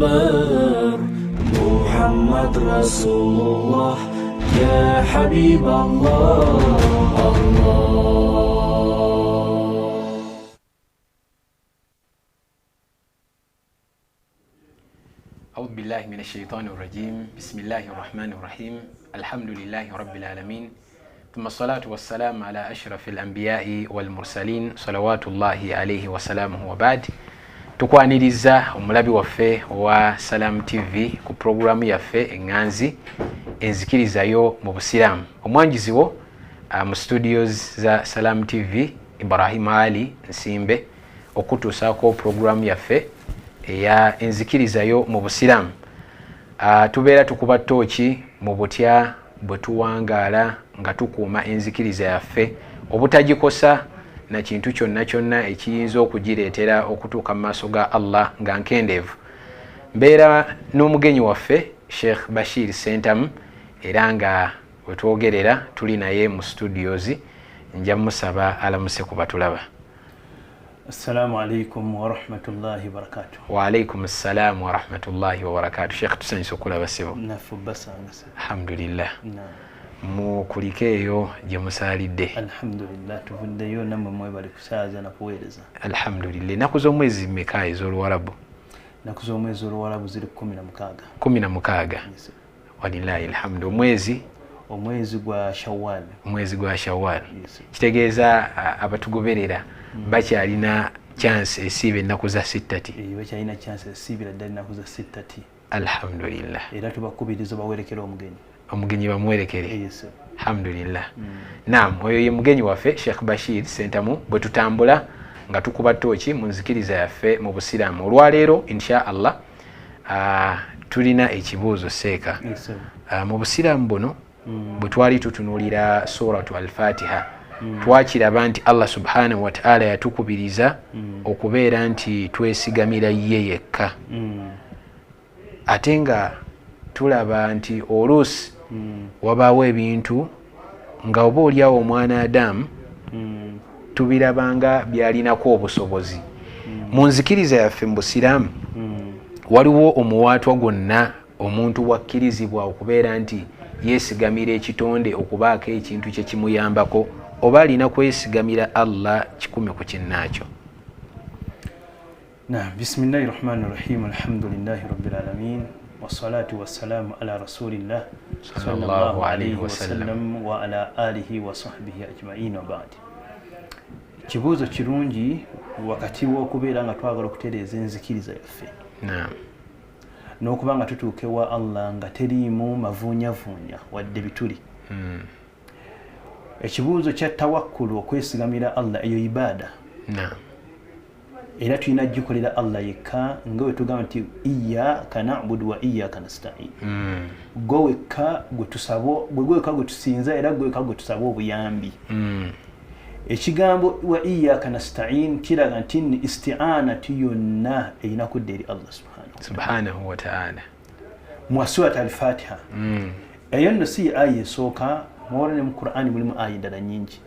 أكبر محمد رسول الله يا حبيب الله الله. أعوذ بالله من الشيطان الرجيم. بسم الله الرحمن الرحيم. الحمد لله رب العالمين، ثم الصلاة والسلام على أشرف الأنبياء والمرسلين صلوات الله عليه وسلامه، وبعد. Tukwaniriza omulabi waffe owa Salam TV ku puroguramu yaffe eŋŋanzi enzikirizayo mu Busiraamu. Omwanjizi wo mu studios za Salam TV, Ibrahim Ali Nsimbe, okutuusaako puroguramu yaffe eya enzikirizayo mu Busiraamu. Tubeera tukuba ttooki mu butya bwe tuwangaala nga tukuuma enzikiriza yaffe obutagikosa na kintu kyonna kyonna ekiyinza okugireetera okutuuka mu maaso ga Allah nga nkendeevu. Mbeera n'omugenyi waffe Sheikh Bashir Sentamu, era nga wetwogerera tuli naye mu studios. Nja musaba alamuse ku batulaba. Assalamu alaikum warahmatullahi wabarakatuh. Waalaikum ssalaamu warahmatullahi wabarakatu. Sheikh, tusanyusa okulaba, ssebo. Naffe basanga. Alhamdulillah. Naam. Mukuliko eyo gye musaalidde? Alhamdulillah, tuvuddeyo, nammwe mwebali kusaaza nakuweereza. Alhamdulillah. Ennaku z'omwezi mmeka ez'Oluwarabu? Ennaku z'omwezi Oluwarabu ziri 16. 16. Yes. Walillahi alhamdu. Omwezi? Omwezi gwa Shawal. Omwezi gwa Shawal. Yes. Kitegeeza abatugoberera bakyalina chance esiiba ennaku za sittati? Eh, bakyalina chance esiibira ddala ennaku za sittati. Alhamdulillah. Era tubakubiriza bawerekere omugenyi. Omugenyi bamuwerekere. Yes. Alhamdulillah. Naam, oyo ye mugenyi waffe Sheikh Bashir Sentamu, bwe tutambula nga tukuba ttooki mu nzikiriza yaffe mu Busiraamu. Olwaleero insha Allah tulina ekibuuzo, seeka. Yes. Mu Busiraamu buno bwe twali tutunuulira Suratu Alfatiha, twakiraba nti Allah subhanahu wataala yatukubiriza okubeera nti twesigamira ye yekka, ate nga tulaba nti oluusi wabaawo ebintu nga oba oliawo omwana Adamu tubirabanga byalinako obusobozi. Mu nzikiriza yaffe mu Busiraamu, waliwo omuwaatwa gwonna omuntu wakkirizibwa okubeera nti yeesigamira ekitonde okubaako ekintu kye kimuyambako, oba alina kwesigamira Allah kikumi ku kinnaakyo? Naam, bismillahi rahmani rahim, alhamdulillahi rabbil alamin, wassalatu wassalamu ala rasulillah sallallahu alayhi wasallam wa ala alihi wa sahbihi ajmain, wa ba'd. Kibuuzo kirungi wakati w'okubeera nga twagala okutereeza enzikiriza yaffe n'okuba nga tutuuka ewa Allah nga teriimu mavuunyavuunya wadde bituli. Ekibuuzo kya tawakkulu, okwesigamira Allah, eyo ibaada era tulina gikolera Allah yekka, nga bwe tugamba nti iyaka nabudu wa iyaka nastain. Gwe wekka gwe tusaba, gwe wekka gwe tusinza, era gwe wekka gwe tusaba obuyambi. Ekigambo wa iyaka nastain kiraga nti nni isti'anatu yonna erina kudda eri Allah subhanahu subhanahu wataala. Mu Surat Alfatiha. Eyo nno si ye aya esooka mwawala, ne mu Qur'ani mulimu aya endala nyingi.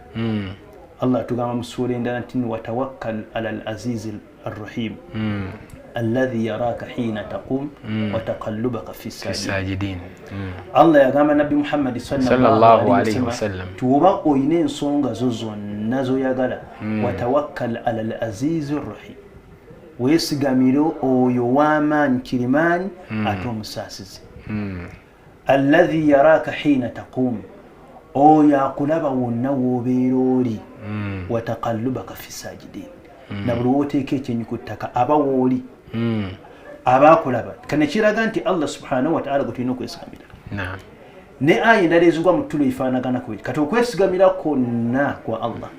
Allah atugamba mu suura endala nti watawakkal ala al azizi arrahim alladhi yaraka hina taqum wa taqallubaka fi sajid. Sajidin. Allah yagamba Nabbi Muhammadi sallallahu alayhi wasallam ti oba oyina ensonga zo zonna zoyagala, watawakkal ala al azizi rrahim, weesigamire oyo w'amaanyi kirimaanyi ate omusaasizi, alladhi yaraka hina taqum, oyo akulaba wonna w'obeera oli, wataqallubaka fi sajidin, na buli wooteeka ekyenyi ku ttaka aba wooli, aba akulaba. Kane kiraga nti Allah subhanahu wataala gwe tulina okwesigamira. Ne aya endala ezigwa mu ttulo efaanagana ku kati okwesigamira kwonna kwa Allah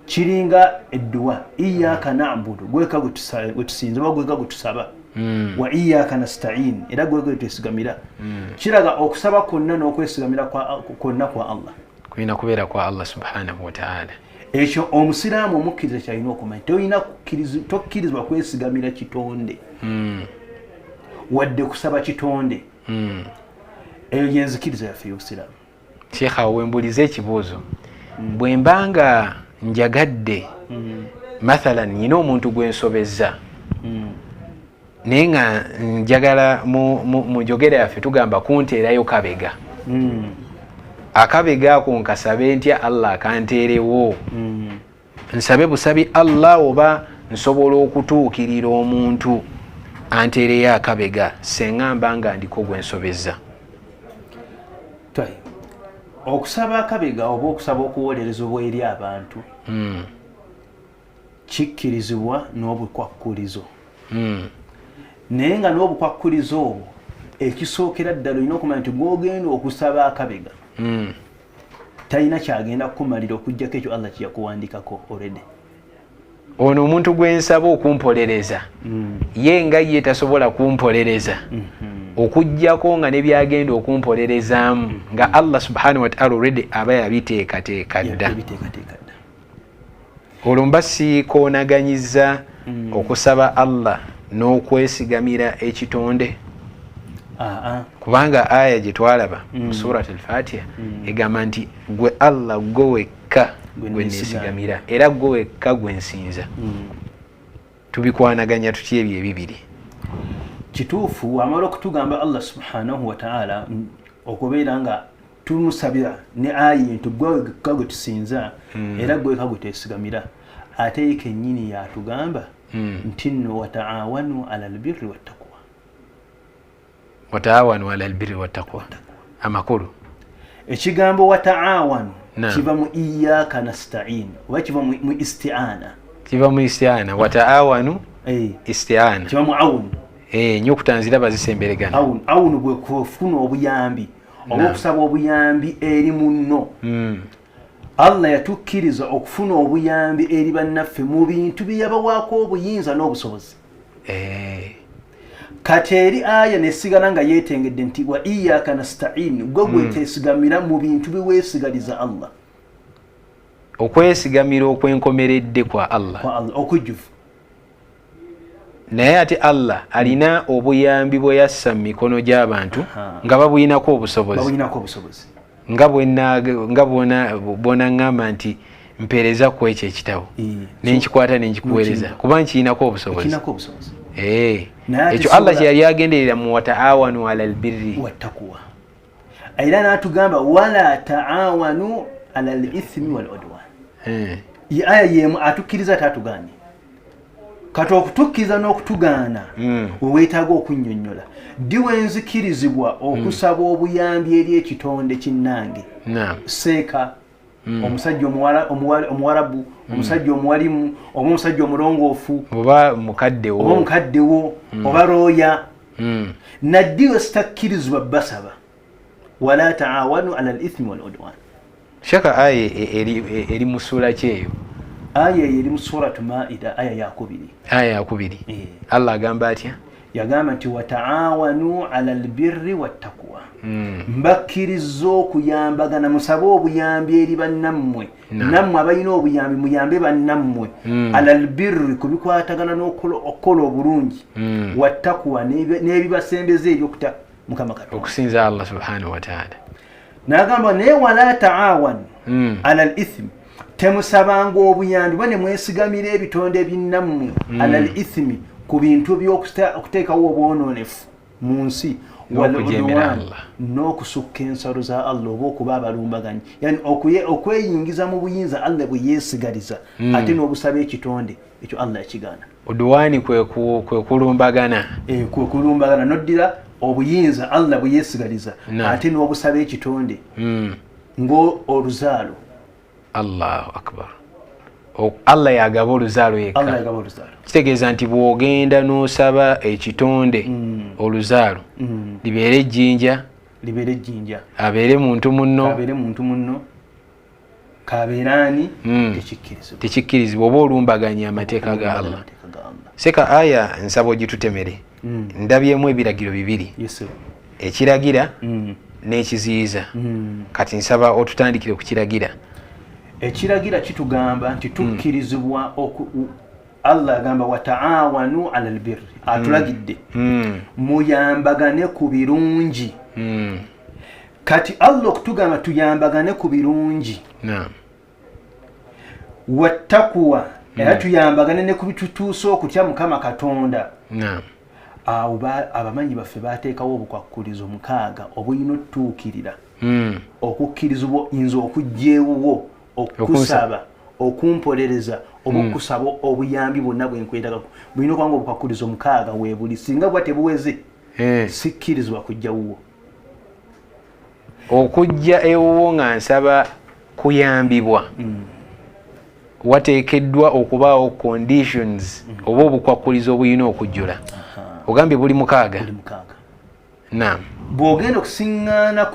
kiringa edduwa iyaka nabudu, gweka gwe tusinza oba gweka gwe tusaba, wa iyaka nastain, era gwe gwe twesigamira. Kiraga okusaba kwonna n'okwesigamira kwonna kwa Allah. Kulina kubeera kwa Allah subhanahu wataala. Ekyo omusiraamu omukkiriza kyalina okumanya. Tolina tokkirizibwa kwesigamira kitonde wadde kusaba kitonde. Eyo yenzikiriza yaffe y'obusiraamu. Sheekh, awo wembuliza ekibuuzo. Bwe mba nga njagadde, mathalan nyina omuntu gwe nsobezza, Naye nga njagala mu njogera yaffe tugamba kunteerayo kabega. Akabega ako nkasabe ntya Allah akanteerewo? Nsabe busabi Allah oba nsobola okutuukirira omuntu anteereyo akabega senga mba nga ndiko gwe nsobezza? Okusaba akabega oba okusaba okuwolerezebwa eri abantu kikkirizibwa n'obukwakkulizo. Naye nga n'obukwakkulizo obwo ekisookera ddala olina okumanya nti gw'ogenda okusaba akabega talina kyagenda kukumalira okuggyako ekyo Allah kyeyakuwandikako already. Ono omuntu gwensaba okumpolereza ye nga ye tasobola kumpolereza okuggyako nga ne byagenda okumpolerezaamu nga Allah subhanahu wa ta'ala already aba yabiteekateeka dda. Olwo mba siikoonaganyiza okusaba Allah n'okwesigamira ekitonde? Kubanga aya gye twalaba mu Surat al-Fatiha egamba nti gwe Allah gwe wekka gwe neesigamira era gwe wekka gwe nsinza. Tubikwanaganya tutya ebyo ebibiri? Kituufu, wamala okutugamba Allah subhanahu wa ta'ala okubeera nga tumusabira ne aya nti gwe wekka gwe tusinza era gwe wekka gwe twesigamira, ate ye kennyini yatugamba nti nno wataawanu ala albirri wattaqwa. Wataawanu ala albirri wattaqwa, amakulu ekigambo wataawanu kiva mu iyyaka nasta'in oba kiva mu isti'ana, kiva mu isti'ana. Wataawanu isti'ana kiva mu awun. Nyukuta nziraba zisemberegana. Awun, awun bwe kufuna obuyambi oba okusaba obuyambi eri munno. Allah yatukkiriza okufuna obuyambi eri bannaffe mu bintu bye yabawaako obuyinza n'obusobozi. Kati eri aya nesigala nga yeetengedde nti wa iyyaka nasta'in, gwe gwetesigamira mu bintu biweesigaliza Allah. Okwesigamira okwenkomeredde kwa Allah, kwa Allah okujjuvu. Naye ate Allah alina obuyambi bwe yassa mu mikono gy'abantu nga babuyinako obusobozi, babuyinako obusobozi. Nga bw'onaŋŋamba nti mpeereza ku ekyo ekitabo nenkikwata nenkikuweereza kuba nkiyinako obusobozi. Ekyo Allah kye yali agenderera mu wataawanu ala albirri wattaqwa. Era n'atugamba wala taawanu ala alithmi wal udwan. Ye aya yemu atukkiriza tatugaanye. Kati okutukkiriza n'okutugaana weweetaaga okunnyonnyola ddi wenzikirizibwa okusaba obuyambi eri ekitonde kinnange, seeka, omusajja omuwarabu, omusajja omuwalimu, oba omusajja omulongoofu, oba mukaddewo, oba looya. Naddi we sitakkirizibwa basaba wala taawanu ala alithmi wal udwan. Shaka aya eri mu ssuula ki eyo? Aya eyo eri mu Suratu Maida, aya yakubiri. Aya yakubiri. Allah agamba atya? Yagamba nti wataawanu ala albirri wattaqwa, mbakkiriza okuyambagana, musabe obuyambi eri bannammwe, nammwe abalina obuyambi muyambe bannammwe, ala albirri ku bikwatagana n'okukola obulungi, wattaqwa n'ebibasembeza ebyokutya Mukama Katonda, okusinza Allah subhanahu wa ta'ala. N'agamba naye wala taawanu ala alithmi, temusabanga obuyambi ba ne mwesigamira ebitonde binnammwe, ala alithmi ku bintu by'okuteekawo obwonoonefu mu nsi, n'okusukka ensalo za Allah oba okuba abalumbaganyi, yani okweyingiza mu buyinza Allah bwe yeesigaliza ate n'obusaba ekitonde ekyo Allah yakigaana. Udwani kwe kulumbagana, kwe kulumbagana n'oddira obuyinza Allah bwe yeesigaliza ate n'obusaba ekitonde ng'oluzaalo. Allahu akbar. Allah yagaba oluzaalo yekka. Kitegeeza nti bw'ogenda n'osaba ekitonde oluzaalo, libeere ejjinja, libeere ejjinja, abeere muntu munno, abeere muntu munno, kabeeraani, tekikkirizibwa oba olumbaganya amateeka ga Allah. Seka aya nsaba ogitutemere. Ndabyemu ebiragiro bibiri, ekiragira n'ekiziyiza. Kati nsaba otutandikire ku kiragira. Ekiragira kitugamba nti tukkirizibwa Allah agamba wataawanu ala albirri, atulagidde muyambagane ku birungi. Kati Allah okutugamba tuyambagane ku birungi, wattakuwa, era tuyambagane ne ku bitutuusa okutya Mukama Katonda. Awo abamanyi baffe bateekawo obukwakkulizo 6 obulina otutuukirira okukkirizibwa nze okujja ewuwo okusaba, okumpolereza, oba okusaba obuyambi bwonna bwenkwetagako. Bulina okuba nga obukwakkulizo 6 weebuli. Singa bwa tebuweze, sikkirizibwa kujja wuwo. Okujja ewuwo nga nsaba kuyambibwa, wateekeddwa okubaawo conditions oba obukwakkulizo obulina okujjula. Ogambye buli 6? Buli 6. Naam. Bw'ogenda okusiŋŋaana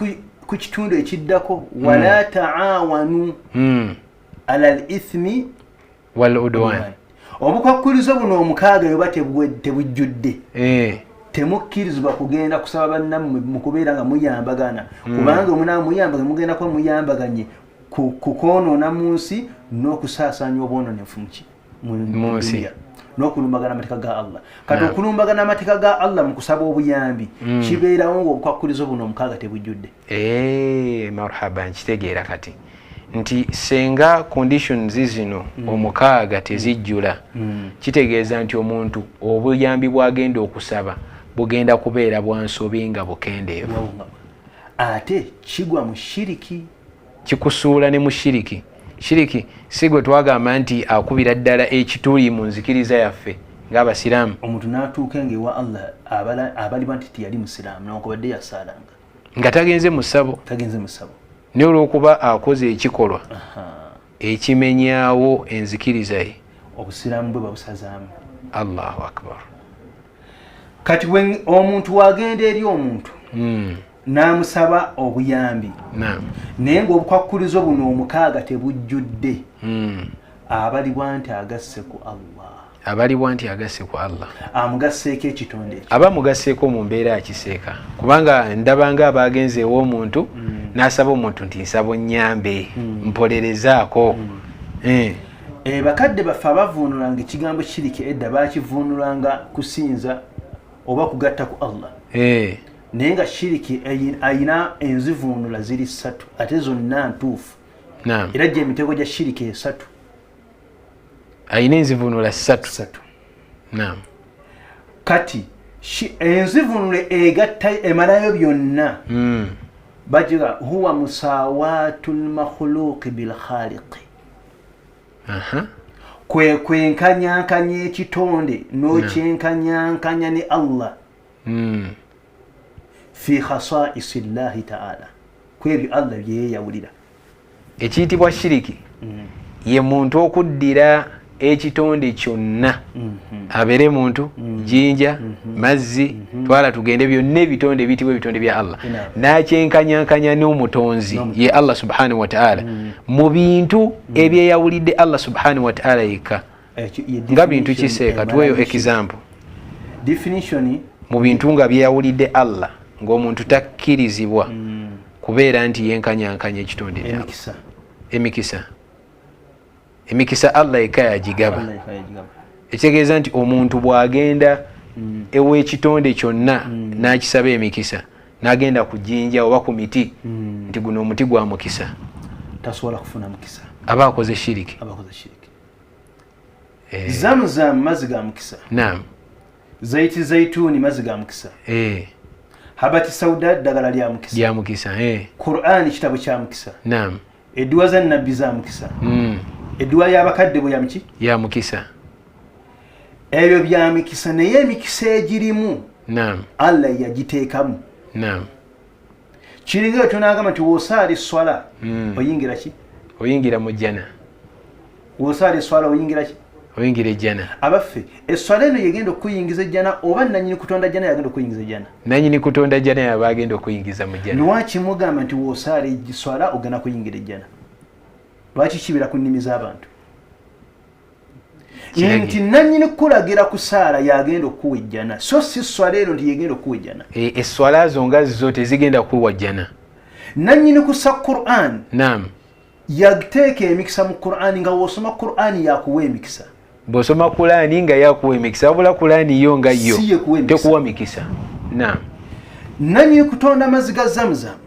ku kitundu ekiddako, wala taawanu ala al ithmi wal udwan. Obukwakkulizo buno 6 yoba tebujjudde, temukkirizibwa kugenda kusaba bannammwe mu kubeera nga muyambagana, kubanga omunaa muyambaganye mugenda kuba muyambaganye ku kwonoona mu nsi n'okusaasaanya obwononefu muki? Mu nsi. Dunia. N'okulumbagana amateeka ga Allah. Kati okulumbagana amateeka ga Allah mu kusaba obuyambi kibeerawo ng'obukwakkulizo buno 6 tebujjudde. Marhaba, nkitegeera kati nti senga conditions zino 6 tezijjula, kitegeeza nti omuntu obuyambi bw'agenda okusaba bugenda kubeera bwa nsobi nga bukendeevu. Ate kigwa mu shiriki. Kikusuula ne mu shiriki. Shiriki si gwe twagamba nti akubira ddala ekituli mu nzikiriza yaffe ng'abasiraamu? Omuntu n'atuuka nga ewa Allah abalibwa nti teyali musiraamu newankubadde yasaalanga, nga tagenze mu ssabo, tagenze mu ssabo, naye olw'okuba akoze ekikolwa ekimenyaawo enzikiriza ye, obusiraamu bwe babusazaamu. Allahu akbar. Kati omuntu wagenda eri omuntu n'amusaba obuyambi, naye ng'obukwakkulizo buno 6 tebujjudde, abalibwa nti agasse ku Allah. Abalibwa nti agasse ku Allah. Amugasseeko ekitonde ekyo. Aba amugasseeko mu mbeera akiseeka, kubanga ndabanga abagenze ew'omuntu n'asaba omuntu nti nsaba onnyambe, mpolerezaako. Bakadde baffe abavuunulanga ekigambo shiriki edda bakivuunulanga kusinza oba kugatta ku Allah. Naye nga shiriki ayina enzivuunula ziri 3, ate zonna ntuufu. Era gye emitego gya shiriki 3. Ayina enzivuunula 3. 3. Kati enzivuunula egatta emalayo byonna, bagira huwa musawaatu lmakhluqi bilkhaliqi. Kwe kwenkanyankanya ekitonde n'okyenkanyankanya ne Allah fi khasaisi llahi taala, kwebyo Allah byeyeyawulira. Ekiyitibwa shiriki ye muntu okuddira ekitonde kyonna, abeere muntu, jjinja, mazzi, twala tugende, byonna ebitonde ebiyitibwa ebitonde bya Allah, n'akyenkanyankanya n'omutonzi ye Allah subhanahu wataala mu bintu ebyeyawulidde Allah subhanahu wataala yekka. Nga bintu kiseeka, tuweeyo example. Definition. Mu bintu nga byeyawulidde Allah, ng'omuntu takkirizibwa kubeera nti yenkanyankanya ekitonde. Emikisa. Emikisa, emikisa Allah yekka yagigaba. Ekitegeeza nti omuntu bw'agenda ew'ekitonde kyonna n'akisaba emikisa, n'agenda ku jjinja oba ku miti nti guno omuti gwa mukisa, tasobola kufuna mukisa. Aba akoze shiriki. Aba akoze shiriki. Zamuzam mazzi ga mukisa. Zaiti zaituni mazzi ga mukisa. Habati sauda ddagala lya mukisa. Lya mukisa. Qur'ani kitabo kya mukisa. Edduwa za nabbi za mukisa. Edduwa y'abakadde bwe yamuki? Ya mukisa. Ebyo bya mikisa, naye emikisa egirimu Allah yagiteekamu. Kiringa tunagamba nti wosaala eswala oyingira ki? Oyingira mu jjana. Wosaala eswala oyingira ki? Oyingira ejjana. Abaffe, eswala eno yegenda okuyingiza ejjana oba nanyini kutonda jjana yagenda okuyingiza ejjana? Nanyini kutonda jjana yaba agenda okuyingiza mu jjana. Lwaki mugamba nti wosaala eswala ogenda kuyingira ejjana? Lwaki kibeera ku nnimi z'abantu nti nanyini kukulagira kusaala yagenda okukuwa ejjana, so si swala eno nti yegenda okukuwa ejjana? Eswala zo nga zo tezigenda kukuwa jjana. Nanyini kusa Quran yateeka emikisa mu Quran, nga wosoma Quran yakuwa emikisa. Bw'osoma Kulaani nga yakuwa emikisa, wabula Kulaani yo nga yo Si yekuwa emikisa. Tekuwa mikisa. Nanyini kutonda amazzi ga Zamuzamu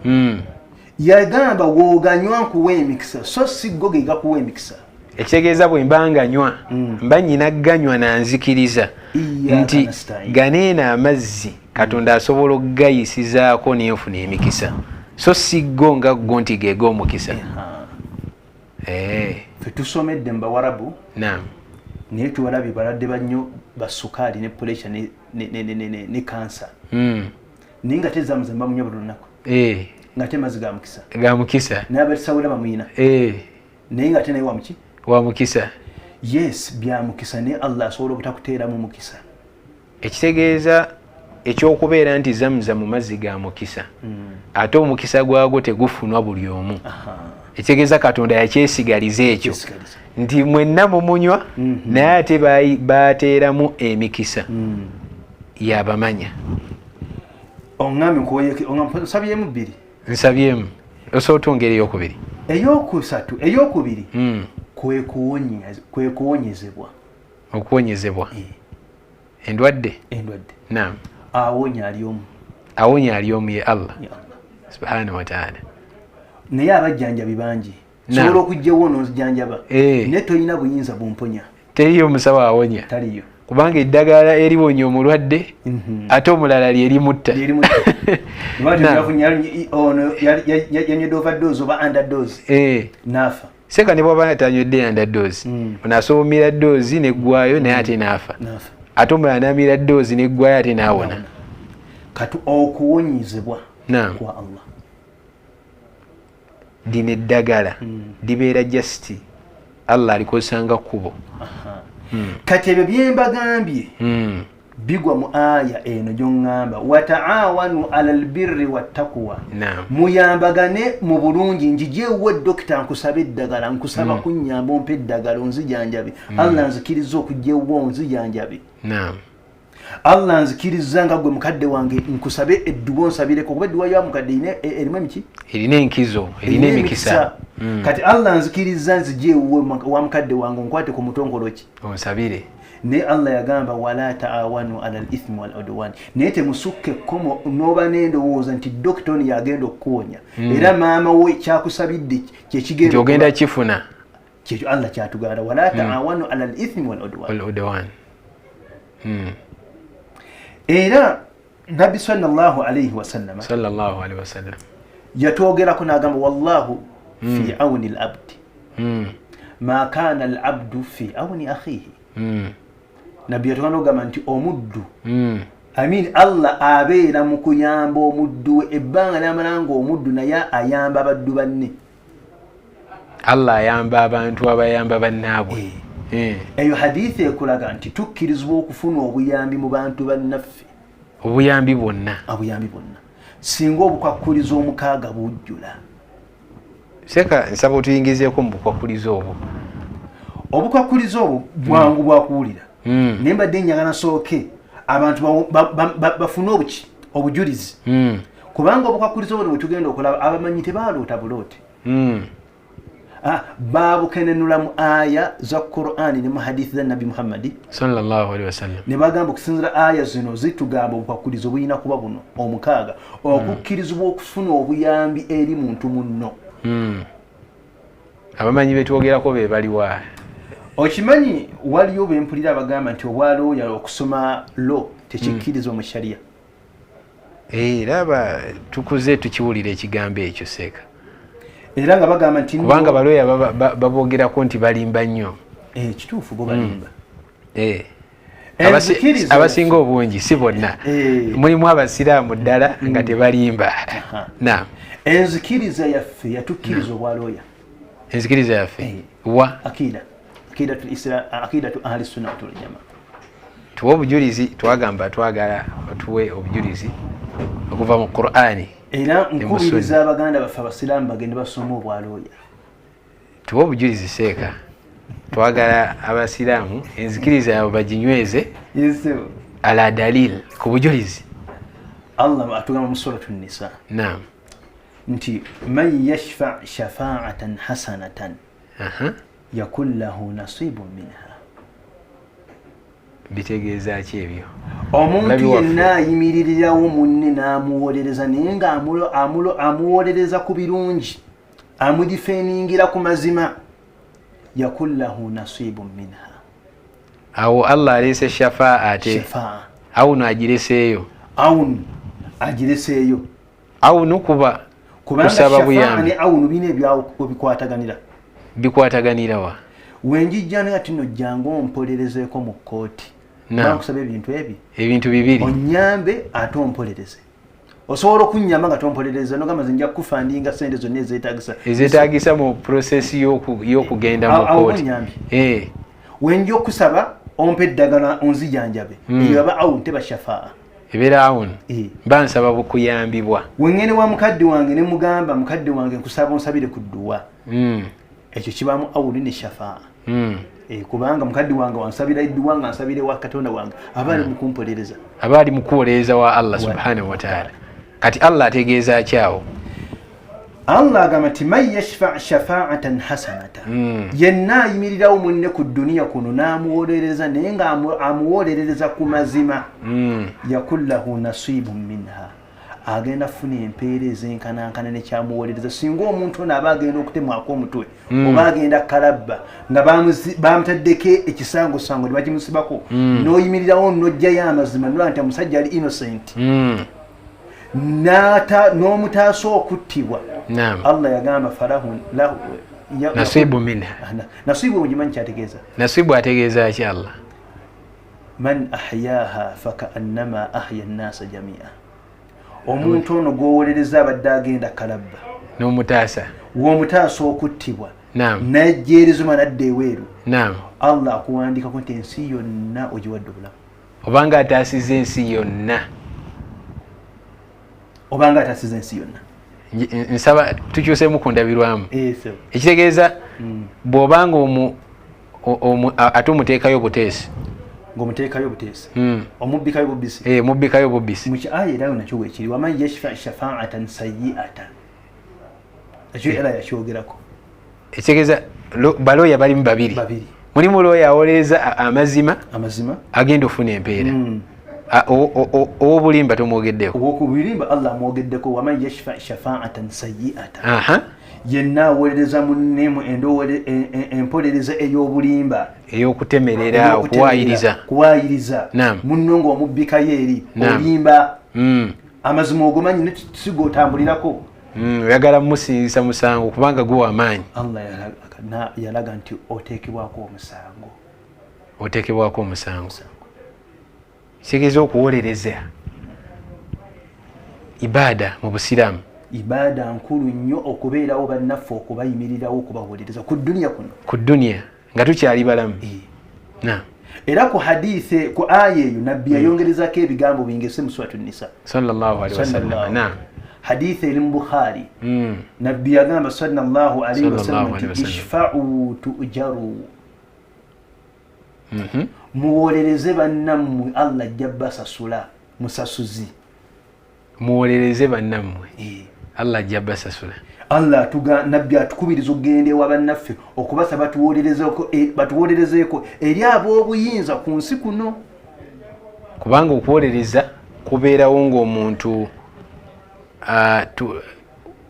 yagamba wooganywa nkuwa emikisa, so si go ge gakuwa emikisa. Ekitegeeza bwe mba nganywa, mba nyina ganywa nanzikiriza Iyyaka nti nasta'in. Ganeeno amazzi Katonda asobola okugayisizaako nenfuna emikisa, so si go nga go nti geega omukisa. Ffe tusomedde mu Bawarabu, Naam. Naye tuwalabye balwadde bannyo ba sukaali ne pressure ne kansa, naye nga tezamuzam bamunywa buli lunaku, nga te mazzi ga mukisa. Ga mukisa. N'abatisawula bamuyina, naye nga te naye wamuki? Wa mukisa. Yes, bya mukisa, naye Allah asobola obutakuteeramu mukisa. Ekitegeeza ekyokubeera nti Zamuzamu mazzi ga mukisa, ate omukisa gwagwo tegufunwa buli omu, ekitegeeza Katonda yakyesigaliza ekyo Kyesigaliza. Nti mwenna mumunywa, naye ate bateeramu emikisa yabamanya. Oŋŋambye nsabyemu bbiri. Nsabyemu, osobola otwongera eyokubiri? Eyokusatu, eyokubiri, kwe kuwonyezebwa. Okuwonyezebwa endwadde. Endwadde. Naam. Awonya ali omu. Awonya ali omu, ye Allah Ya Allah subhanahu wataala. Naye abajjanjabi bangi. Naam. Sobola okugjawo nonzijanjaba, naye tolina buyinza bumponya. Teriyo omusawo awonya. Taliyo. Kubanga eddagala eriwonya omulwadde, ate omulala lyerimutta. Ono yanywedde overdose oba underdose, naafa. Seka ne bwaba tanywedde underdose, ono asobola omira dose neggwayo, naye ate naafa. Naafa. Ate omulala namira dose neggwayo, ate naawona. Kati okuwonyezebwa Naam. kwa Allah. Lino eddagala libeera just Allah alikozesanga kkubo. Kati ebyo byembagambye bigwa mu aya eno gyoŋŋamba, wataawanu ala lbirri wattakuwa. Naam. Muyambagane mu bulungi. Njijeewo dokita, nkusaba eddagala, nkusaba kunyamba, ompa eddagala onzijanjabe. Allah nzikiriza okujja ewuwo onzijanjabe. Naam. Allah nzikiriza nga gwe mukadde wange nkusabe edduwa onsabireko, kuba edduwa ya mukadde erimu emiki? Erina enkizo, erina emikisa. Kati Allah nzikiriza nzije ewuwe wa mukadde wange, onkwate ku mutonkolo ki? Onsabire. Naye Allah yagamba, wala taawanu ala lithmi wal udwan, naye temusukka ekkomo n'oba n'endowooza nti dokita ono yagenda okukuwonya, era maama we kyakusabidde Nti kyekigenda ogenda kifuna. Kyekyo Allah kyatuganda, wala taawanu ala lithmi wal udwan. Wal udwan. Era Nabbi sallallahu alaihi wasallama sallallahu alaihi wasallam yatwogerako n'agamba, wallahu fi auni labdi ma kana alabdu fi auni akhihi. Nabbi yatugamba ogamba nti omuddu, I mean, Allah abeera mu kuyamba omuddu we ebbanga lyamala nga omuddu naye ayamba abaddu banne. Allah ayamba abantu abayamba bannaabwe. Eyo hadithi ekulaga nti tukkirizibwa okufuna obuyambi mu bantu bannaffe. Obuyambi bwonna. Obuyambi bwonna, singa obukwakulizo omukaaga bujjula. Seka, nsaba otuyingizeeko mu bukwakulizo obwo. Obukwakulizo obwo bwangu bwakuwulira, naye mbadde njagala nsooke abantu bafune obuki obujulizi, kubanga obukwakulizo buno bwetugenda okulaba, abamanyi tebaloota buloote. Ah, babukenenula mu aya za Qurani ne mu hadithi za Nabbi Muhammadi sallallahu alaihi wasallam. Ne bagamba okusinzira aya zino zitugamba obukwakulizo bulina kuba buno omukaaga, okukkirizibwa okufuna obuyambi eri muntu munno. Abamanyi betwogerako be baliwa? Okimanyi waliyo bempulira abagamba nti obwalooya, okusoma law tekikkirizibwa mu sharia. Era tukuze tukiwulira ekigambo ekyo, seeka. Era nga bagamba nti Kubanga balooya babogerako nti balimba nnyo. Kituufu, bo balimba. Abasinga obungi, si bonna. Mulimu abasiraamu ddala nga tebalimba. Naam. Enzikiriza yaffe yatukkiriza obwalooya. Enzikiriza yaffe wa? Akida, akidatu ahli sunnati waljamaa. Tuwe obujulizi. Twagamba twagala otuwe obujulizi okuva mu Qur'ani. Era nkubiriza abaganda baffe abasiraamu bagende basome obwalooya. Tuwe obujulizi, seeka. Twagala abasiraamu enzikiriza yaabwe baginyweze ala dalil, ku bujulizi. Allah atugamba mu Suratu Nisa Naam. nti man yashfa shafaatan hasanatan yakun lahu nasibun minha. Bitegeeza ki ebyo? Omuntu Mulabi waffe. yenna ayimiririrawo munne n'amuwolereza, naye nga amuwolereza ku birungi, amudifeningira ku mazima, Yakun lahu nasibun minha. Awo Allah aleese shafaa ate awunu agireseeyo. Awunu agireseeyo. Awunu kuba kusaba buyambi. Ne awunu bina ebyawo bikwataganira. Bikwataganira wa? Wenjijja naye ati no jangu ompolerezeeko mu kkooti, bankusaba ebintu ebi. Ebintu bibiri. Onyambe ate ompolereze. Osobola okunyamba nga tompolereza, nogamba nze nja kufundinga sente zonna ezeetagisa. Ezeetagisa mu process y'okugenda mu kooti. Onyambye. Wenja okusaba ompa eddagala onzijanjabe, eyo aba awun, teba shafaa. Ebeera awun, mba nsaba bukuyambibwa. Wengene wa mukadde wange ne mugamba, mukadde wange, nkusaba onsabire ku dduwa, ekyo kibamu awuni ne shafaa. Kubanga mukadde wange wansabira edduwa nga nsabire wa Katonda wange, aba ali mukumpolereza. Aba ali mukuwolereza wa Allah subhanahu wataala. Kati Allah ategeeza ki awo? Allah agamba nti man yashfa shafaatan hasanata, yenna ayimirirawo munne ku duniya kuno n'amuwolereza, naye nga amuwolerereza ku mazima, yakun lahu nasibun minha, agenda funa empeera ezenkanankana nekyamuwolereza. Singa omuntu ono aba agenda okutemwako omutwe, oba agenda kalabba nga bamutaddeko ekisangosango ne bakimusibako, n'oyimirirawo n'ojjayo amazima nola nti omusajja ali innocent, n'omutaasa okuttibwa, Allah yagamba falahu nasibu minha. Nasibu mugimanyi kyategeeza? Nasibu ategeeza ki Allah? Man ahyaha fakaannama ahya nnasa jamia. Omuntu ono gwowolereza abadde agenda kalabba, n'omutaasa, w'omutaasa okuttibwa, najjeerezoma nadda eweeru, Allah akuwandikako nti ensi yonna ogiwadde obulamu. Obanga ataasiza ensi yonna. Obanga ataasiza ensi yonna. Nsaba tukyusemu ku ndabirwamu. Ekitegeeza bw'obanga ate omuteekayo buteesi. Ng'omuteekayo buteesi, omubbikayo bubbisi. Mubbikayo bubbisi. Muki aya era nakyo wekiri, waman yashfa shafaatan sayiatan, ekyo era yakyogerako. Ekitegeeza balooya balimu babiri. Babiri. Mulimu looya awolereza amazima. Amazima. Agenda ofuna empeera. Ow'obulimba tomwogeddeko. Owokubulimba Allah amwogeddeko, waman yashfa shafaatan sayiatan, yenna awolereza munnemu empolereza ey'obulimba. Ey'okutemerera, okuwayiriza. Kuwayiriza munno ng'omubbikayo eri, olimba, amazima ogomanyi nesiga otambulirako. Oyagala musinzisa musango kubanga guwa amaanyi. Allah yalaga nti oteekebwako omusango. Oteekebwako omusango. Kitegeeza okuwolereza ibaada mu Busiraamu. Ibaada nkulu nnyo, okubeerawo bannaffe, okubayimirirawo, okubawolereza ku duniya kuno. Ku duniya nga tukyali balamu. Era ku hadithe, ku aya eyo, nabbi yayongerezako ebigambo bingese mu Suratu Nisa. Sallallahu alaihi wasallam. Naam. Hadithe eri mu Bukhari. Nabbi yagamba sallallahu alaihi wasallam nti ishfa'u tujaru, muwolereze bannammwe, Allah ajja basasula, musasuzi. Muwolereze bannammwe, Allah ajja basasula. Allah nabbi atukubiriza okugenda ewa bannaffe okubasaba batuwolerezeeko eri ab'obuyinza ku nsi kuno. Kubanga okuwolereza kubeerawo ng'omuntu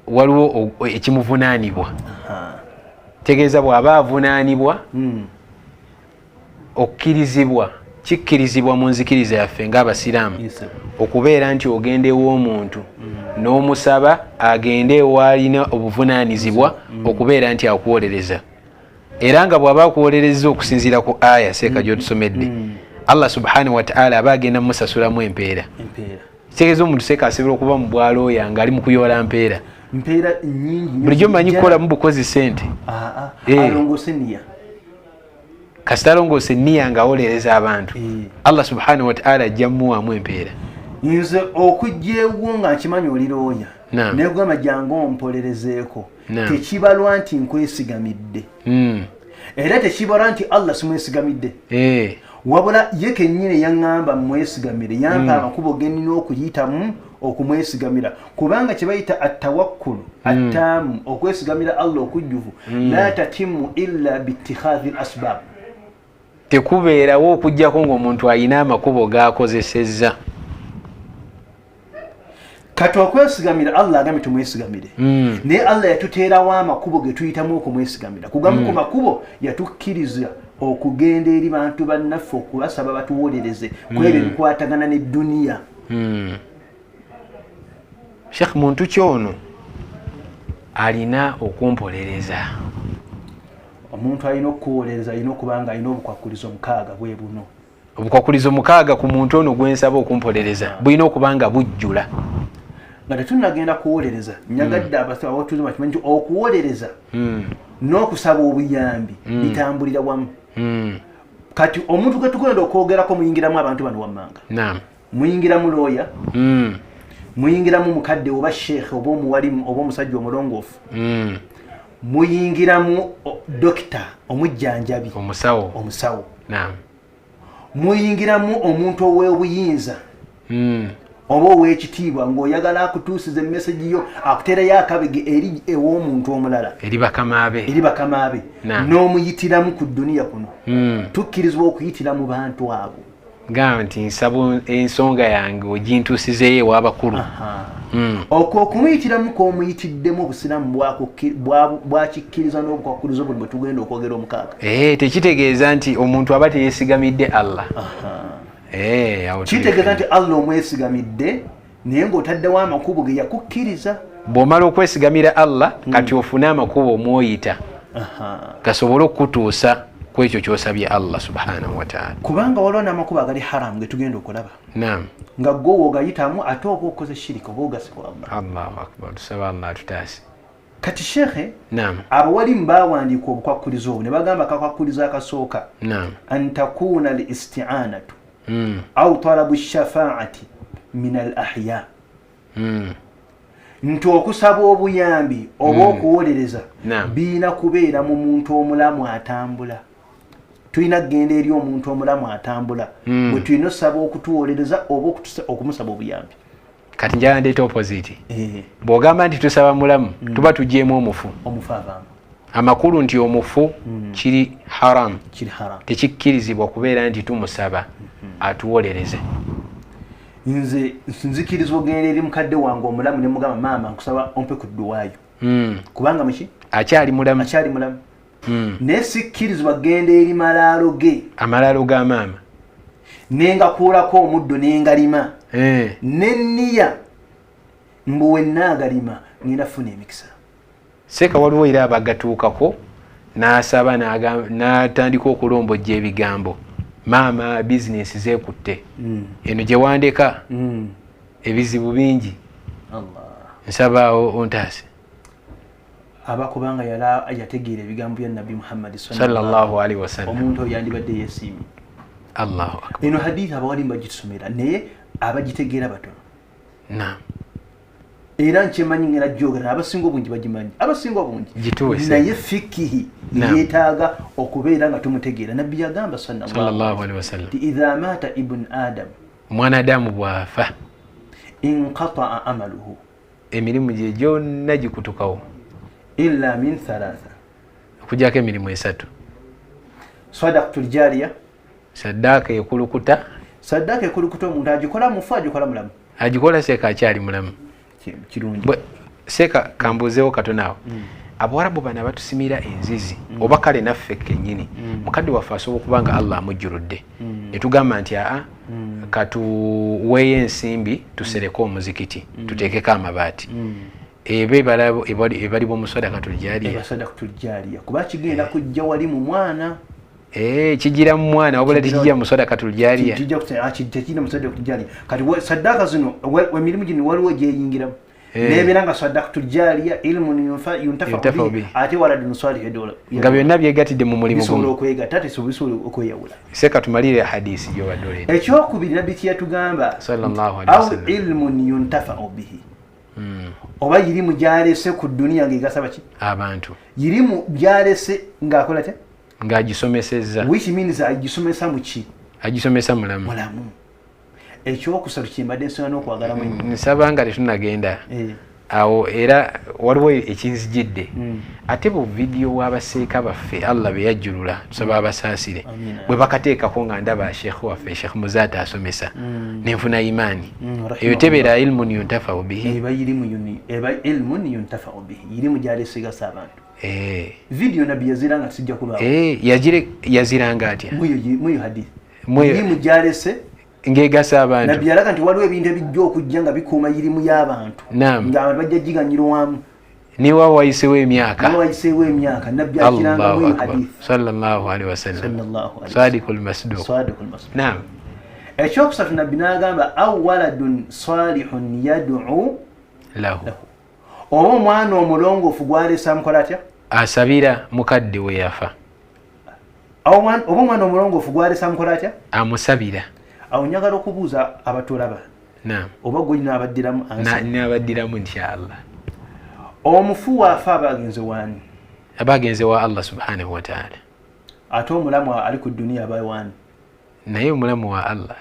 waliwo ekimuvunaanibwa. Tegeeza bw'aba avunaanibwa, okkirizibwa, kikkirizibwa mu nzikiriza yaffe ng'Abasiraamu okubeera nti ogenda ew'omuntu n'omusaba agende ewalina obuvunaanizibwa okubeera nti akuwolereza. Era nga bw'aba akuwolereza okusinziira ku aya seeka gy'otusomedde, Allah subhanahu wataala aba agenda mumusasulamu empeera. Kitegeeza omuntu seeka asobola okuba mu bwalooya ng'ali mu kuyoola mpeera. Mpeera nyingi. Bulijjo manyi kukolamu bukozi sente. Alongose niya. Kasita alongoose niya ng'awolereza abantu, Allah subhanahu wataala ajja mumuwaamu empeera. Nze okujja ewwo nga nkimanyi oli looya, negamba jangu ompolerezeeko, tekibalwa nti nkwesigamidde, era tekibalwa nti Allah simwesigamidde, wabula ye kennyini yaŋŋamba mwesigamire, yampa amakubo genina okuyitamu okumwesigamira, kubanga kye bayita atawakkulu attaamu, okwesigamira Allah okujjuvu, la tatimu illa biitikhadhi l asbab. Tekubeerawo okugjako ng'omuntu ayina amakubo gakozesezza. Kati okwesigamira Allah agambye tumwesigamire, naye Allah yatuteerawo amakubo ge tuyitamu okumwesigamira. Kugamu ku makubo yatukkiriza okugenda eri bantu bannaffe okubasaba batuwolereze ku ebyo ebikwatagana ne duniya. Sheikh, muntu kyono alina okumpolereza? Omuntu alina okukuwolereza alina okuba nga alina obukwakulizo 6 bwe buno. Obukwakulizo 6 ku muntu ono gwensaba okumpolereza bulina okuba nga bujjula. Nga tetunnagenda kuwolereza, nyagadde abatuuze bakimanyi nti okuwolereza n'okusaba obuyambi bitambulira wamu. Kati omuntu gwe tugenda okwogerako muyingiramu abantu bano wammanga. Muyingiramu looya, muyingiramu mukadde oba sheekhe oba omuwalimu oba omusajja omulongoofu, muyingiramu dokita omujjanjabi, omusawo, omusawo. Muyingiramu omuntu ow'obuyinza oba ow'ekitiibwa ng'oyagala akutuusiza emesegi yo, akuteerayo akabege eri ew'omuntu omulala, eri bakamaabe, eri bakamaabe, n'omuyitiramu ku dduniya kuno. Tukkirizibwa okuyitira mu bantu abo. Gamba nti nsaba ensonga yange ogintuusizeeyo ew'abakulu. Okwo okumuyitiramu kw'omuyitiddemu, obusiraamu bwakikkiriza n'obukwakulizo buno bwe tugenda okwogera 6. Tekitegeeza nti omuntu aba teyeesigamidde Allah. Kitegeeza nti Allah omwesigamidde, naye ng'otaddewo amakubo ge yakukkiriza. Bw'omala okwesigamira Allah, kati ofune amakubo omwoyita gasobole okukutuusa ku ekyo ky'osabye Allah subhanahu wataala. Kubanga waliwo n'amakubo agali haramu ge tugenda okulaba, nga gwe wogayitamu ate oba okoze shirika oba ogasika Allah. Allahu akbar, tusaba Allah atutaase. Kati shekhe, abawalimu bawandiika obukwakulizo obwo ne bagamba akakwakulizo akasooka, an takuuna al isti'anatu au talabu shafaati min al ahya, nti okusaba obuyambi oba okuwolereza biina kubeera mu muntu omulamu atambula. Tulina kugenda eri omuntu omulamu atambula bwe tulina osaba okutuwolereza oba okumusaba obuyambi. Kati njala ndeeta opposite. Bw'ogamba nti tusaba mulamu, tuba tugyemu omufu. Omufu avaamu. Amakulu nti omufu kiri haram, kiri haram, tekikkirizibwa kubeera nti tumusaba atuwolereze. Nze nzikirizibwa ogenda eri mukadde wange omulamu ne mugamba, maama, nkusaba ompe ku dduwaayo, kubanga muki? Akyali mulamu. Akyali mulamu. Naye sikkirizibwa genda eri malaalo ge. Amalaalo ga maama. Nengakuulako omuddo nengalima neniya mbu wenaagalima ngenda funa emikisa. Seeka, waliwo era abagatuukako n'asaba n'atandika okulombojja ebigambo, maama bizinesi zeekutte, eno gye wandeka ebizibu bingi, nsaba ontaase. Abakubanga yala yategeera ebigambo bya Nabbi Muhammadi sallallahu alaihi wasallam, omuntu oyo yandibadde yeesiimye. Allahu akbar. Eno hadithi abawalimu bagitusomera, naye abagitegeera batono. Era nkyemanyi ngera gyogera, abasinga obungi bagimanyi, abasinga obungi. Gituwe. Naye fikihi yeetaaga okubeera nga tumutegeera. Nabbi yagamba sallallahu alaihi wasallam nti idha maata ibn Adam, omwana Adamu bw'afa, inqataa amaluhu, emirimu gye gyonna gikutukawo, illa min thalatha, okujjako emirimu 3. Sadaqatu ljariya, saddaaka ekulukuta. Saddaaka ekulukuta omuntu agikola mufu, agikola mulamu? Agikola seeka akyali mulamu. Kirungi. Seeka, kambuuzeewo katono awo. Abawarabu bano abatusimira enzizi, oba kale naffe kennyini, mukadde waffe asobola okuba nga Allah amujjuludde, ne tugamba nti aa, katuweeyo ensimbi tusereke omuzikiti, tuteekeko amabaati, eba ebalibwa mu sadakatul jariya? Eba sadakatul jariya, kuba kigenda kujja wali mu mwana. Kigira mu mwana, wabula tekijja mu sadakatul jariya. Tekijja mu sadakatul jariya. Kati sadaka zino, emirimu gino waliwo gyeyingiramu, nebeera nga sadakatul jariya, ilmun yuntafau bihi, ate waladun salih. Nga byonna byegatidde mu mulimu. Bisobola okwegatta, tebisobola okweyawula. Seka, tumalire hadisi gyobadde oleeta. Ekyokubiri nabbi kyeyatugamba, au ilmun yuntafau bihi, oba yirimu gyalese ku duniya ngaegasaba ki? Abantu. Yirimu gyalese ngaakola te? Ng'agisomesezza. Which means agisomesa muki? Agisomesa mulamu. Mulamu. Ekyokusatu kyembadde nsonga n'okwagalamu ennyo. Nsaba nga tetunagenda. Awo era waliwo ekinzijidde. Ate bu vidiyo bw'abaseeka baffe Allah be yajjulula, tusaba abasaasire, bwe bakateekako nga ndaba sheekh waffe Sheekh Muzaata asomesa, nenfuna imaani. Eyo tebeera ilmun yuntafau bihi. Eba ilmun yuntafau bihi, irimu gyalesigasa abantu. Vidiyo nabbi yaziranga sijja kulwawo. Yaziranga atya? Muyo hadith irimu gyalese ng'egasa abantu. Nabbi yalaga nti waliwo ebintu ebijja okujja nga bikuuma irimu y'abantu, ng'abantu bajja giganyirwamu. Niwa wayisewo emyaka, wayiseewo emyaka, nabbi akiranga muyo hadith sallallahu alaihi wasallam, sadiqul masduq. Sadiqul masduq. Naam. Ekyokusatu nabbi n'agamba aw waladun salihun yad'u lahu, oba omwana omulongoofu gwalese amukola atya? Asabira mukadde we yafa. Oba omwana omulongoofu gwalese amukola atya? Amusabira. Awo njagala okubuuza abatulaba, oba gwe n'abaddiramu ansa? N'abaddiramu inshallah. Omufu waafa aba agenze waani? Aba agenze wa Allah subhanahu wa ta'ala. Ate omulamu ali ku duniya aba waani? Naye omulamu wa Allah.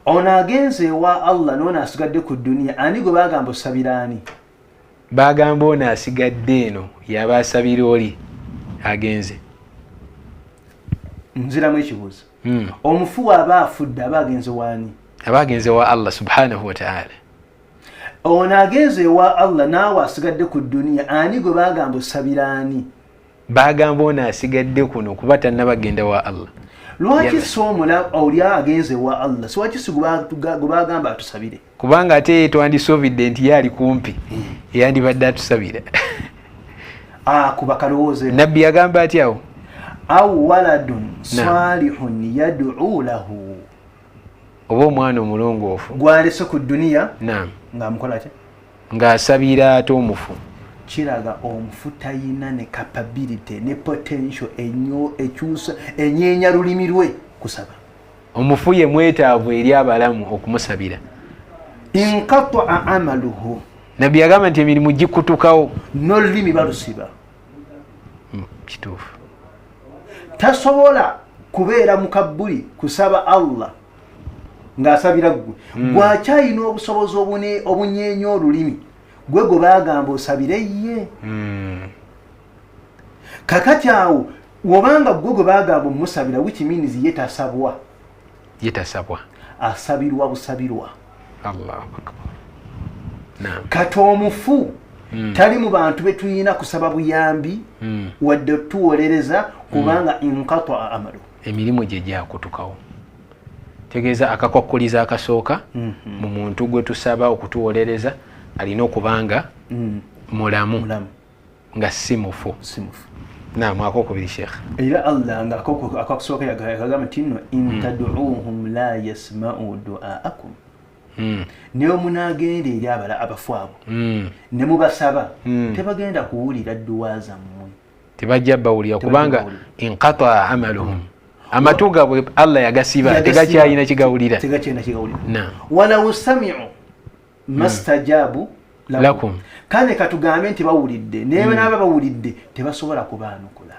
Ono agenze ewa Allah n'ono asigadde ku duniya, ani gwe bagamba osabira ani? Bagamba ono asigadde eno yaba asabira oli agenze. Nziramu ekibuuzo. Omufu aba afudde aba agenze waani? Aba agenze wa Allah subhanahu wa ta'ala. Ono agenze ewa Allah naawe asigadde ku duniya, ani gwe bagamba osabira ani? Bagamba ono asigadde kuno kuba tannabagenda wa Allah. Lwaki si oli agenze wa Allah? Si lwaki si gwe bagamba atusabire? Kubanga ate twandisuubidde nti ye ali kumpi, yandibadde atusabira. Kuba kalowooze. Nabbi yagamba atya awo? Aw waladun salihun yad'u lahu, oba omwana omulongoofu gwalese ku duniya ng'amukola atya? Ng'asabira ate omufu. Kiraga omufu tayina ne capability ne potential enyo ekyusa enyeenya lulimi lwe kusaba. Omufu ye mwetaavu eri abalamu okumusabira. Inqata'a amaluhu, nabbi yagamba nti emirimu gikutukawo n'olulimi balusiba. Kituufu. Tasobola kubeera mu kabbuli kusaba Allah ng'asabira ggwe. Gwakyalina obusobozi obunyeenya olulimi gwe gwe bagamba osabire ye. Kakati awo wobanga gwe gwe bagamba omusabira, which means ye tasabwa. Ye tasabwa, asabirwa busabirwa. Allahu akbar. Naam. Kati omufu tali mu bantu betuyina kusaba buyambi wadde tuwolereza, kubanga inqata'a amalu, emirimu gye gyakutukawo. Tegeeza akakwakuliza akasooka mu muntu gwe tusaba okutuwolereza alina okubanga mulamu, nga si mufu. Naam, akokubiri Sheikh. Era Allah nga akakusooka yagamba nti nno in tad'uuhum la yasma'u du'aakum, ne munaagenda eri abala abafu abo ne mubasaba, tebagenda kuwulira dduwa zammwe, tebajja bawulira, kubanga inqata'a amaluhum, amatu gaabwe Allah yagasiba, tegakyalina kigawulira. Walaw sami'u mastajabu lakum, kale katugambe nti bawulidde, naye n'aba bawulidde tebasobola kubaanukula,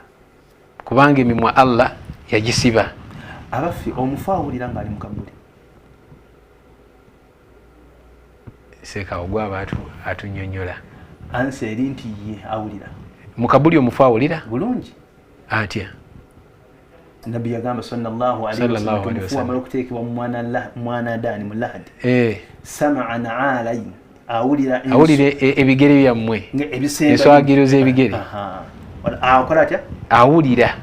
kubanga emimwa Allah yagisiba. Abaffe, omufu awulira ng'ali mu kabuli? Seeka ogwaba atunyonyola. Ansa eri nti ye awulira. Mu kabuli omufu awulira bulungi. Atya? Nabbi yagamba sallallahu alaihi wasallam, omufu amala okuteekebwa mu mwana daani mu lahadi, sama'an alayn, awulira ebigere byammwe, enswagiro z'ebigere. Akola atya? Awulira.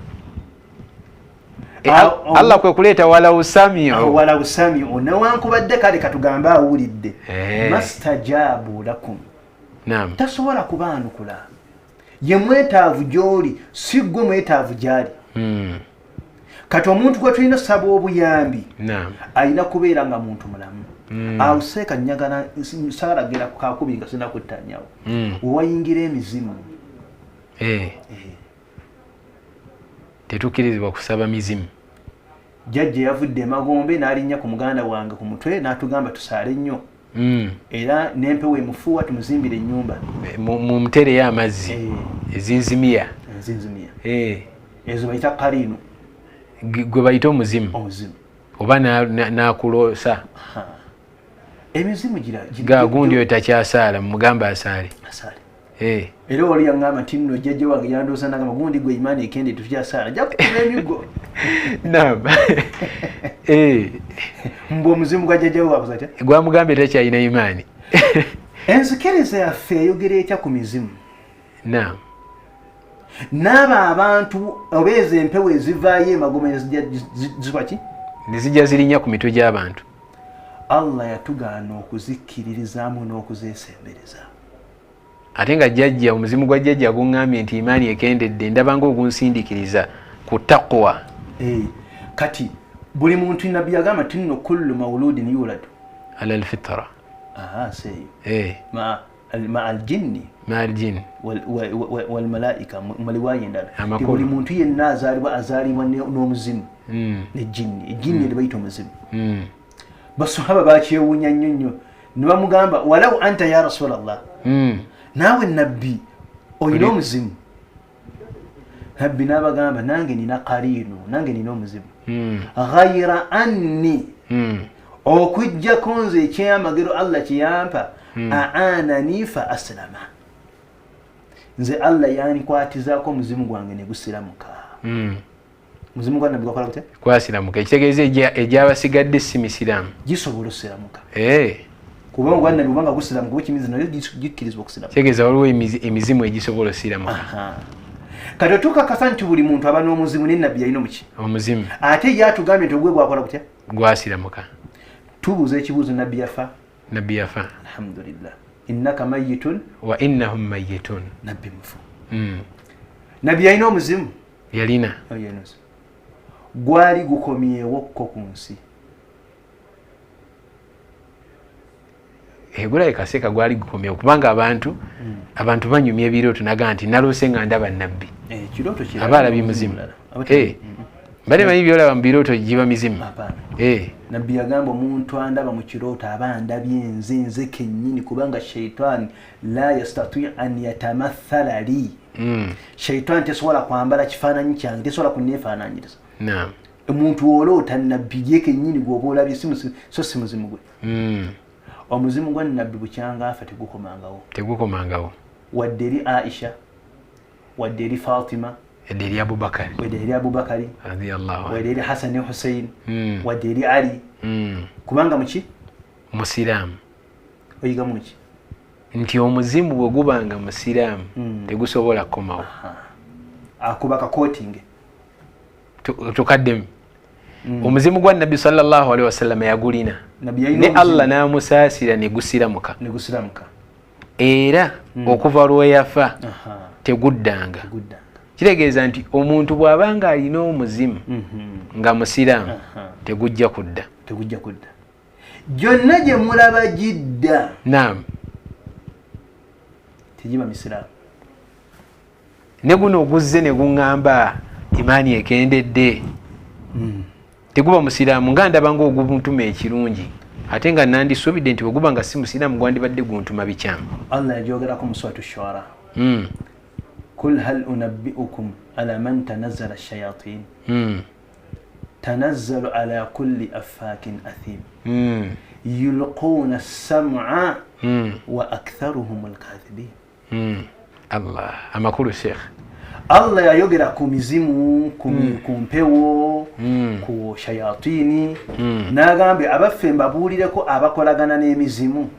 Allah kwe kuleeta walau sami'u, walau sami'u, newankubadde kale katugambe awulidde, mastajabu lakum, naam, tasobola kubaanukula. Ye mwetaavu gy'oli, si ggwe mwetaavu gy'ali. Kati omuntu gwe tulina osaba obuyambi alina kubeera nga muntu mulamu. Awo seeka njagala saagala kugenda ku kakubiri nga sirina kuttanyawo. Wewayingira emizimu. Tetukkirizibwa kusaba mizimu. Jjajja yavudde emagombe n'alinnya ku muganda wange ku mutwe n'atugamba tusaale nnyo. Era n'empewo emufuuwa tumuzimbire ennyumba. Mumuteereyo amazzi. Ezinzimiya. Ezinzimiya. Ezo bayita kariino. Gwe bayita omuzimu. Omuzimu. Oba n'akuloosa. Emizimu gagundi oyo takyasaala, mugamba asaale. Asaale. Era wali yaŋŋamba nti nno jjajja wange yandooza nagamba gundi gwe imaani ekende tukyasaala, jja kukuba emiggo. Naam. Mbu omuzimu gwa jjajja we wakoze atya? Gwamugambye takyalina imaani. Enzikiriza yaffe eyogera etya ku mizimu? Naam. N'abo abantu oba ezo empewo ezivaayo emagombe ziba ki? Ne zijja zirinnya ku mitwe gy'abantu. Allah yatugaana okuzikkiririzaamu n'okuzeesembereza. Ate nga jjajja, omuzimu gwa jjajja guŋŋambye nti imaani ekendedde, ndaba ng'ogunsindikiriza ku taqwa. Kati buli muntu nabbi yagamba nti nno kullu mauludin yuladu ala alfitra. Seeyo. Ma aljinni ma aljinni walmalaika, mu riwaya endala buli muntu yenna azaalibwa n'omuzimu nejjinni, ejjinni eribayita omuzimu. Basahaba bakyewuunya nnyo nnyo ne bamugamba walau anta ya rasulallah, naawe nabbi olina omuzimu? Nabbi n'abagamba nange nina kariinu, nange nina omuzimu. Ghaira anni, okujjako nze ekyamagero Allah kyeyampa, aanani fa aslama, nze Allah yankwatizaako omuzimu gwange ne gusiramuka. Muzimu gwa nabbi gwakola gutya? Kwasiramuka, ekitegeeza egyabasigadde si misiraamu gisobola osiramuka. Kubanga gwa nabbi kubanga gusiramuka bwekimizi nayo gikkirizibwa okusiramuka. Kitegeeza waliwo emizimu egisobola osiramuka. Kati otukakasa nti buli muntu aba n'omuzimu, ne nabbi yalina omuki? Omuzimu. Ate ye atugambye nti ogwe gwakola gutya? Gwasiramuka. Tubuuza ekibuuzo, nabbi yafa? Nabbi yafa. Alhamdulillah. Innaka mayyitun wa innahum mayyitun. Nabbi mufu. Nabbi yalina omuzimu? Yalina. Gwali gukomyewo ko ku nsi. Gulaye kaseeka gwali gukomyewo kubanga abantu banyumya ebirooto naga nti naloose nga ndaba nabbi. Aba alabye muzimu. Bale manyi byolaba mu birooto giba mizimu. Nabbi yagamba omuntu andaba mu kirooto aba ndabye nze nze kennyini, kubanga shaitaani la yastati an yatamathala li. Shaitaani tesobola kwambala kifaananyi kyange, tesobola kunneefaananyiriza. Omuntu oloota nabbi ye kennyini gw'oba olabye, so si muzimu gwe. Omuzimu gwa nabbi bukyanga afa tegukomangawo. Tegukomangawo. Wadde eri Aisha, wadde eri Fatima, wadde eri Abubakari, wadde eri Abubakari radiyallahu anhu, wadde eri Hasan ne Hussein, wadde eri Ali. Kubanga muki? Musiraamu. Oyigamu ki? Nti omuzimu bwe gubanga musiraamu tegusobola kukomawo. Akuba kakotinge. Tukaddemu. Omuzimu gwa nabbi sallallahu alaihi wasallam yagulina ne Allah n'amusaasira ne gusiramuka. Ne gusiramuka. Era okuva lwe yafa teguddanga. Kitegeeza nti omuntu bw'abanga alina omuzimu nga musiraamu tegujja kudda. Tegujja kudda. Gyonna gye mulaba gidda. Naam. Tegiba misiraamu. Ne guno oguzze ne guŋŋamba imaani ekendedde. Teguba musiraamu nga ndaba ng'oguntuma ekirungi, ate nga nandisuubidde nti bwe guba nga si musiraamu gwandibadde guntuma bikyamu. Allah yajogerako mu Suratu Shuara. Kul hal unabbi'ukum ala man tanazzala ash-shayatin. Tanazzalu ala kulli affakin athim. Yulquna as-sam'a wa aktharuhum al-kadhibin. Allah amakulu Sheikh. Allah yayogera ku mizimu, ku mpewo, ku shayatini, n'agambye abaffe mbabuulireko abakolagana n'emizimu,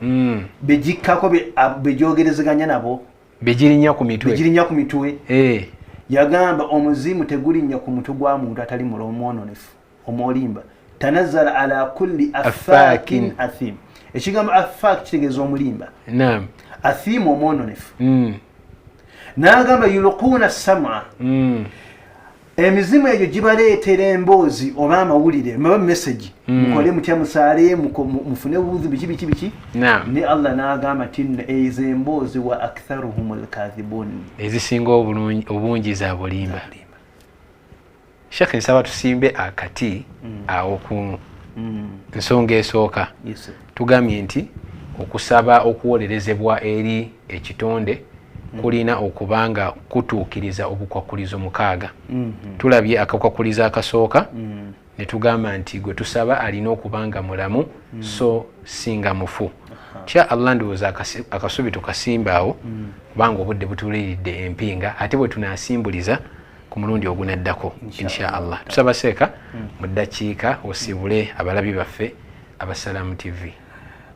begikkako begyogerezeganya nabo, begirinnya ku mitwe, begirinnya ku mitwe. Yagamba omuzimu tegulinnya ku mutwe gwa muntu atali mulomwononefu omwolimba. Tanazzala ala kulli affakin athim. Ekigambo affak kitegeeza omulimba. Naam. Athim omwononefu. N'agamba yulquuna sam'a. Emizimu egyo gibaleetera emboozi oba amawulire oba message, mukole mutya, musaale, mufune wudhu, biki biki biki. Ne Allah n'agamba nti ezo emboozi wa aktharuhum alkathibun, ezisinga obungi za bulimba. Sheikh, nsaba tusimbe akati awo ku nsonga esooka. Tugambye nti okusaba okuwolerezebwa eri ekitonde kulina okubanga kutuukiriza obukwakulizo 6. Tulabye akakwakulizo akasooka Ne tugamba nti gwe tusaba alina okuba nga mulamu, so singa mufu. Kya Allah, ndowooza akasubi tukasimba awo, kubanga obudde butuliiridde empinga, ate bwe tunasimbuliza ku mulundi ogunaddako, insha Allah. Tusaba seeka mu ddakiika osibule abalabi baffe Abasalamu TV.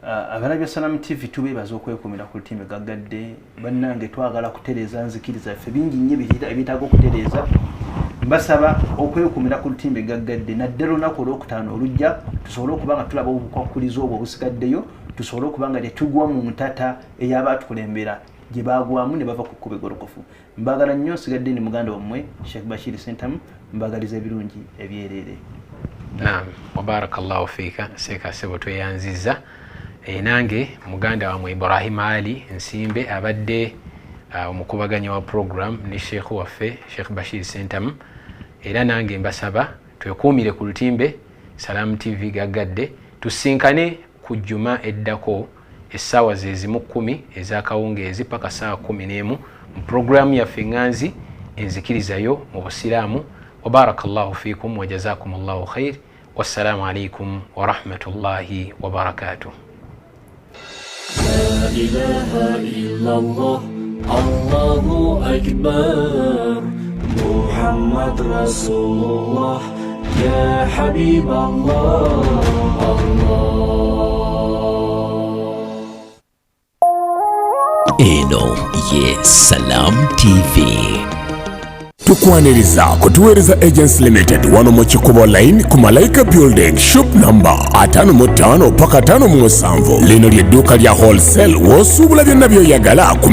Abalabi ba Salamu TV, tubeebaza okwekumira ku lutimbe gaggadde. Bannange, twagala kutereeza nzikiriza yaffe, bingi nnyo ebyetaaga okutereeza. Mbasaba okwekumira ku lutimbe gaggadde naddala olunaku olwokutaano olujja, tusobole okuba nga tulaba obukwakulizo obwo obusigaddeyo, tusobole okuba nga tetugwa mu ntata ey'abaatukulembera gye bagwamu ne bava ku kkubo egolokofu. Mbagala nnyo. Nsigadde ndi muganda wammwe Sheikh Bashir Sentamu, mbagaliza ebirungi ebyereere. Naam, wabarakallahu fiika seeka sebo, tweyanziza. Nange muganda wamwe Ibrahim Ali Nsimbe, abadde omukubaganya wa program ne sheekh waffe Sheekh Bashir Sentamu. Era nange mbasaba twekuumire ku lutimbe Salamu TV gaggadde, tusinkane ku jjuma eddako essaawa zezimu 10 ez'akawungeezi paka saawa 11 mu puroguramu yaffe eŋŋanzi Enzikirizayo mu Busiraamu. Wabarakallahu fikum wajazakum llahu khair. Wassalamu alaikum warahmatullahi wabarakatuh. لا إله إلا الله، الله أكبر، محمد رسول الله، يا حبيب الله، الله. Eno ye Salam TV. Tukwaniriza kutuweereza Agency Limited wano mu Kikubo Line ku Malaika Building, shop number 55 paka 57. Lino lyedduuka lya wholesale w'osuubula byonna by'oyagala ku